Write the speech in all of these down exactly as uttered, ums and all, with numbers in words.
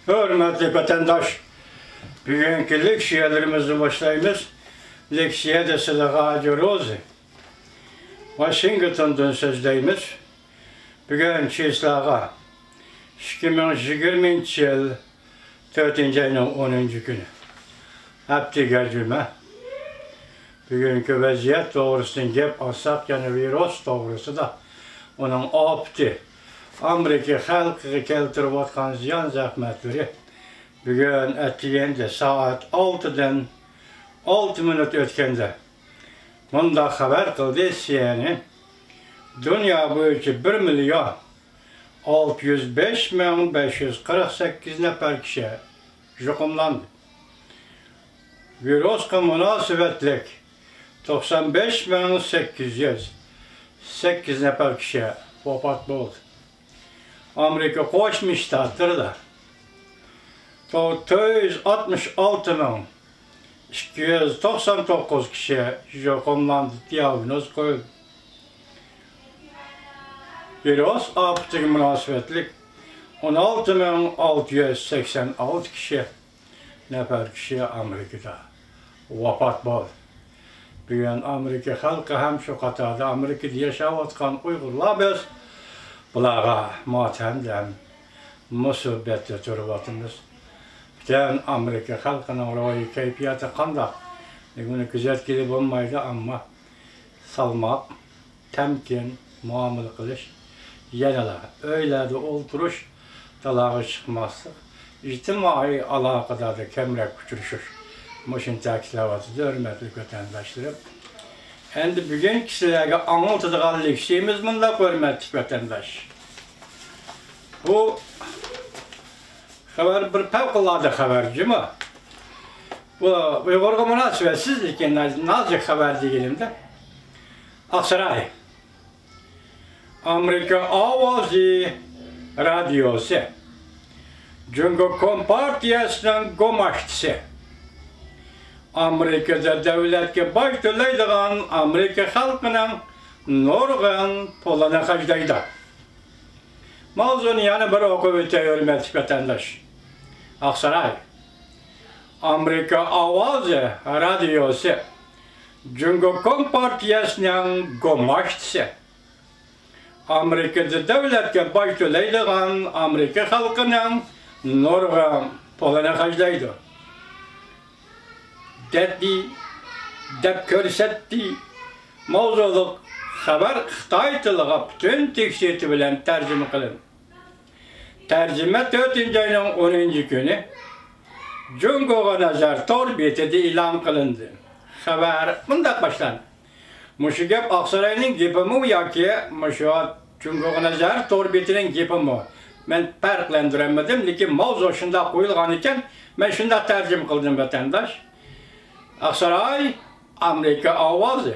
ھۆرمەتلىك ۋەتەنداش، بۈگۈنكى لېكسىيەلىرىمىزنى باشلايمىز. لېكسىيەدە سىلىغا ھاجى روزى، ۋاشىنگتوندىن سۆزلەيمىز. بۈگۈن چىسلاغا ئىككى مىڭ يىگىرمىنچى يىل تۆتىنچى ئاينىڭ ئونىنچى كۈنى، ھەپتىگە جۈمە. بۈگۈنكى ۋەزىيەت توغرىسىدىن گەپ ئالساق، يەنە ۋىرۇس توغرىسىدا، ئۇنىڭ ئاپىتى، ئامېرىكا خەلقىگە كەلتۈرۈۋاتقان زىيان-زەخمەتلىرى. بۈگۈن ئەتىگەندە سائەت ئالتىدىن ئالتە مىنۇت ئۆتكەندە مۇنداق خەۋەر قىلدى سى ئېن ئېن: دۇنيا بويىچە بىر مىليون ئالتە يۈز بەش مىڭ بەش يۈز قىرىق سەككىز نەپەر كىشى يۇقۇملاندى. ۋىرۇسقا مۇناسىۋەتلىك توقسان بەش مىڭ سەككىز يۈز سەككىز نەپەر كىشى ۋاپات بولدى. ئامېرىكا قوشما شتاتلىرىدا تو-، تۆت يۈز ئاتمىش ئالتە مىڭ ئىككى يۈز توقسان توققۇز كىشى يۇقۇملاندى، دىئاگنوز قويۇلدى. ۋىرۇس ئاپىتىگە مۇناسىۋەتلىك ئون ئالتە مىڭ ئالتە يۈز سەكسەن ئالتە كىشى، نەپەر كىشى ئامېرىكىدا ۋاپات بولدى. بۈگۈن ئامېرىكا خەلقى ھەم شۇ قاتاردا ئامېرىكىدا ياشاۋاتقان ئۇيغۇرلار بىز بۇلارغا ماتەمدە ھەم مۇسىبەتتە تۇرۇۋاتىمىز. پۈتۈن ئامېرىكا خەلقىنىڭ روھىي كەيپىياتى قانداق؟ بۇنى كۆزەتكىلى بولمايدۇ، ئەمما سالماق، تەمكىن مۇئامىلە قىلىش، يەنىلا ئۆيلەردە ئولتۇرۇش، تالاغا چىقماسلىق، ئىجتىمائىي ئالاقىلەردە كەمرەك ئۇچرىشىش. مۇشۇنى تەكىتلەۋاتىدۇ، ھۆرمەتلىك ۋەتەنداشلىرىم. ئەمدى بۈگۈنكى سىلەرگە ئاڭلىتىدىغان لېكسىيىمىز مۇنداق، ھۆرمەتلىك ۋەتەنداش. بۇ خەۋەر بىر پەۋقۇلئاددە خەۋەر جۇمۇ. بۇ ئۇيغۇرغا مۇناسىۋەتسىز، لېكىن نازۇك خەۋەر دېگىنىمدە، ئاقساراي ئامېرىكا ئاۋازى رادىيوسى، جۇڭگو كومپارتىيەسىنىڭ گۇماشتىسى، ئامېرىكىدا دۆلەتكە باج تۆلەيدىغان ئامېرىكا خەلقىنىڭ نۇرغۇن پۇلىنى خەجلەيدۇ. ماۋزۇنى يەنە بىر ئوقۇپ ئۆتەي، ھۆرمەتلىك ۋەتەنداش. ئاقساراي ئامېرىكا ئاۋازى رادىيوسى، جۇڭگو كومپارتىيەسىنىڭ گۇماشتىسى، ئامېرىكىدا دۆلەتكە باج تۆلەيدىغان ئامېرىكا خەلقىنىڭ نۇرغۇن پۇلىنى خەجلەيدۇ. دەتتى، دەپ كۆرسەتتى. ماۋزۇلۇق خەۋەر خىتاي تىلىغا پۈتۈن تېكىستى بىلەن تەرجىمە قىلىندى. تەرجىمە تۆتىنچى ئاينىڭ ئونىنچى كۈنى جۇڭگوغا نەزەر تور بېتىدە ئېلان قىلىندى. خەۋەر مۇنداق باشلاندى. مۇشۇ گەپ ئاقساراينىڭ گېپىمۇ ياكى مۇشۇ جۇڭگوغا نەزەر تور بېتىنىڭ گېپىمۇ؟ مەن پەرقلەندۈرەلمىدىم، لېكىن ماۋزۇ شۇنداق قويۇلغانىكەن، مەن شۇنداق تەرجىمە قىلدىم، ۋەتەنداش. ئاقساراي ئامېرىكا ئاۋازى،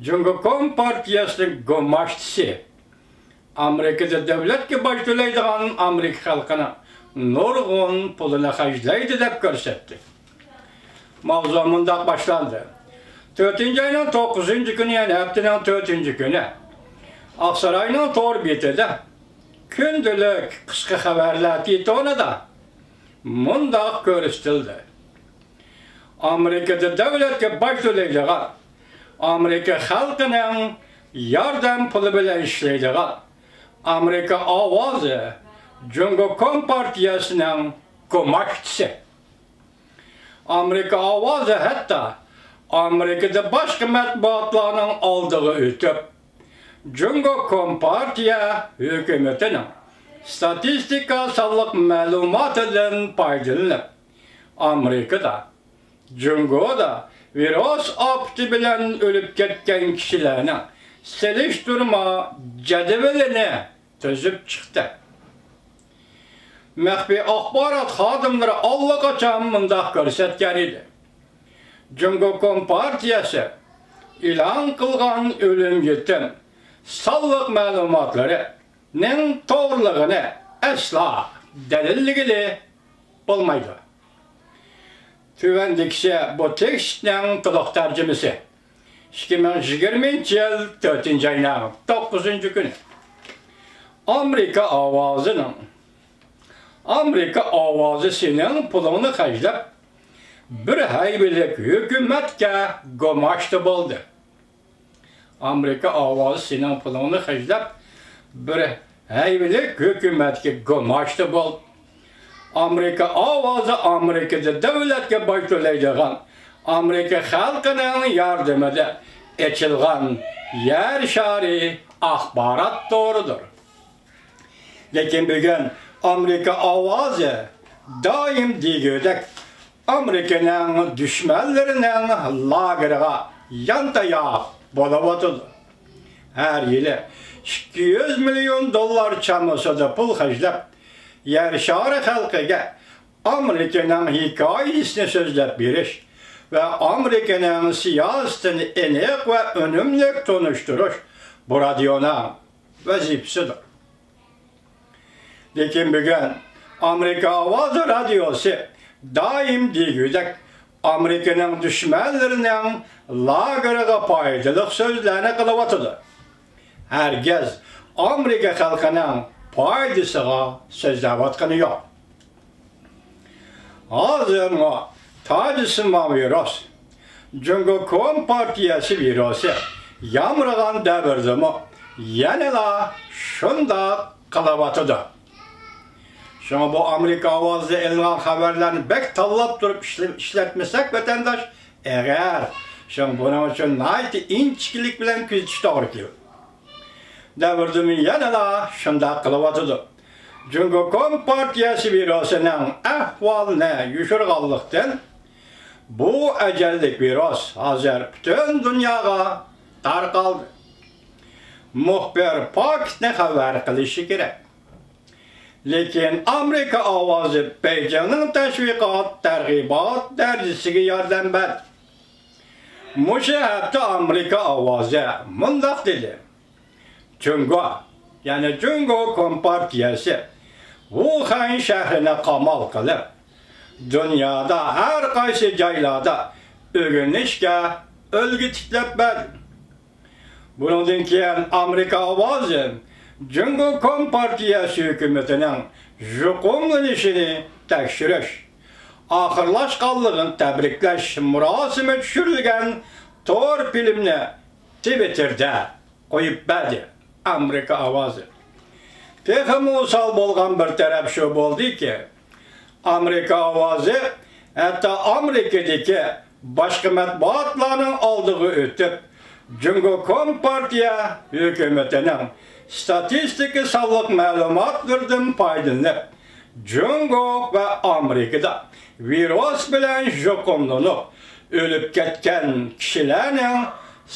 جۇڭگو كومپارتىيەسىنىڭ گۇماشتىسى، ئامېرىكىدا دۆلەتكە باج تۆلەيدىغان ئامېرىكا خەلقىنىڭ نۇرغۇن پۇلىنى خەجلەيدۇ دەپ كۆرسەتتى. ماۋزۇ مۇنداق باشلاندى. تۆتىنچى ئاينىڭ توققۇزىنچى كۈنى، يەنى ھەپتىنىڭ تۆتىنچى كۈنى، ئاقساراينىڭ تور بېتىدە، كۈندىلىك قىسقا خەۋەرلەر تىتونىدا مۇنداق كۆرسىتىلدى. ئامېرىكىدا دۆلەتكە باج تۆلەيدىغان، ئامېرىكا خەلقىنىڭ ياردەم پۇلى بىلەن ئىشلەيدىغان ئامېرىكا ئاۋازى جۇڭگو كومپارتىيەسىنىڭ گۇماشتىسى. ئامېرىكا ئاۋازى ھەتتا ئامېرىكىدا باشقا مەتبۇئاتلارنىڭ ئالدىغا ئۆتۈپ، جۇڭگو كومپارتىيە ھۆكۈمىتىنىڭ ستاتىستىكا سانلىق مەلۇماتىدىن پايدىلىنىپ، ئامېرىكىدا، جۇڭگودا ۋىرۇس ئاپىتى بىلەن ئۆلۈپ كەتكەن كىشىلەرنىڭ سېلىشتۇرما جەدۋىلىنى تۈزۈپ چىقتى. مەخپىي ئاخبارات خادىملىرى ئاللىقاچان مۇنداق كۆرسەتكەن ئىدى. جۇڭگو كومپارتىيەسى ئېلان قىلغان ئۆلۈم يېتىم سانلىق مەلۇماتلىرىنىڭ توغرىلىقىنى ئەسلا دەلىللىگىلى بولمايدۇ. تۆۋەندىكىسى بۇ تېكىستنىڭ تولۇق تەرجىمىسى. ئىككى مىڭ يىگىرمىنچى يىل تۆتىنچى ئاينىڭ توققۇزىنچى كۈنى. ئامېرىكا ئاۋازىنىڭ ئامېرىكا ئاۋازى سېنىڭ پۇلۇڭنى خەجلەپ، بىر ھەيۋىلىك ھۆكۈمەتكە گۇماشتا بولدى. ئامېرىكا ئاۋازى سېنىڭ پۇلۇڭنى خەجلەپ، بىر ھەيۋىلىك ھۆكۈمەتكە گۇماشتا بول. ئامېرىكا ئاۋازى ئامېرىكىدا دۆلەتكە باج تۆلەيدىغان، ئامېرىكا خەلقىنىڭ ياردىمىدە ئېچىلغان يەر شارى ئاخبارات تورىدۇر. لېكىن بۈگۈن ئامېرىكا ئاۋازى دائىم دېگۈدەك ئامېرىكىنىڭ دۈشمەنلىرىنىڭ لاگېرىغا يانتاياق بولۇۋاتىدۇ. ھەر يىلى ئىككى يۈز مىليون دوللار چامىسىدا پۇل خەجلەپ، يەر شارى خەلقىگە ئامېرىكىنىڭ ھېكايىسىنى سۆزلەپ بېرىش ۋە ئامېرىكىنىڭ سىياسىتىنى ئېنىق ۋە ئۈنۈملۈك تونۇشتۇرۇش بۇ رادىيونىڭ ۋەزىپىسىدۇر. لېكىن بۈگۈن ئامېرىكا ئاۋازى رادىيوسى دائىم دېگۈدەك ئامېرىكىنىڭ دۈشمەنلىرىنىڭ لاگېرىغا پايدىلىق سۆزلەرنى قىلىۋاتىدۇ. ھەرگىز ئامېرىكا خەلقىنىڭ پايدىسىغا سۆزلەۋاتقىنى يوق. ھازىرمۇ تاجسىمان ۋىرۇس، جۇڭگو كومپارتىيەسى ۋىرۇسى يامرىغان دەۋردىمۇ يەنىلا شۇنداق قىلىۋاتىدۇ. شۇڭا بۇ ئامېرىكا ئاۋازىدا ئېلىنغان خەۋەرلەرنى بەك تاللاپ تۇرۇپ ئىشلە-، ئىشلەتمىسەك ۋەتەنداش ئېغىر. شۇڭا بۇنىڭ ئۈچۈن ناھايىتى ئىنچىكىلىك بىلەن كۆزىتىش توغرا كېلىدۇ. دەۋردىمۇ يەنىلا شۇنداق قىلىۋاتىدۇ. جۇڭگو كومپارتىيەسى ۋىرۇسىنىڭ ئەھۋالىنى يوشۇرغانلىقتىن، بۇ ئەجەللىك ۋىرۇس ھازىر پۈتۈن دۇنياغا تارقالدى. مۇخبىر پاكىتنى خەۋەر قىلىشى كېرەك. لېكىن ئامېرىكا ئاۋازى بېيجىڭنىڭ تەشۋىقات، تەرغىبات دەرىجىسىگە ياردەم بەردى. مۇشۇ ھەپتە ئامېرىكا ئاۋازى مۇنداق دېدى: جۇڭگو، يەنى جۇڭگو كومپارتىيەسى ۋۇخەن شەھىرىنى قامال قىلىپ، دۇنيادا ھەر قايسى جايلاردا ئۆگىنىشكە ئۈلگە تىكلەپ بەردى. بۇنىڭدىن كېيىن ئامېرىكا ئاۋازى جۇڭگو كومپارتىيەسى ھۆكۈمىتىنىڭ يۇقۇملىنىشىنى تەكشۈرۈش، ئاخىرلاشقانلىقىنى تەبرىكلەش مۇراسىمى چۈشۈرۈلگەن تور فىلىمنى تىۋىتتېردا قويۇپ بەردى. ئامېرىكا ئاۋازى. تېخىمۇ ئوسال بولغان بىر تەرەپ شۇ بولدىكى، ئامېرىكا ئاۋازى ھەتتا ئامېرىكىدىكى باشقا مەتبۇئاتلارنىڭ ئالدىغا ئۆتۈپ، جۇڭگو كومپارتىيە ھۆكۈمىتىنىڭ ستاتىستىكا سانلىق مەلۇماتلىرىدىن پايدىلىنىپ، جۇڭگو ۋە ئامېرىكىدا ۋىرۇس بىلەن يۇقۇملىنىپ ئۆلۈپ كەتكەن كىشىلەرنىڭ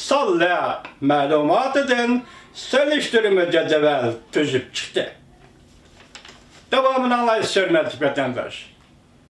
سانلىق مەلۇماتىدىن سېلىشتۇرما جەدۋەل تۈزۈپ چىقتى. داۋامىنى ئاڭلايسىز، ھۆرمەتلىك ۋەتەنداش.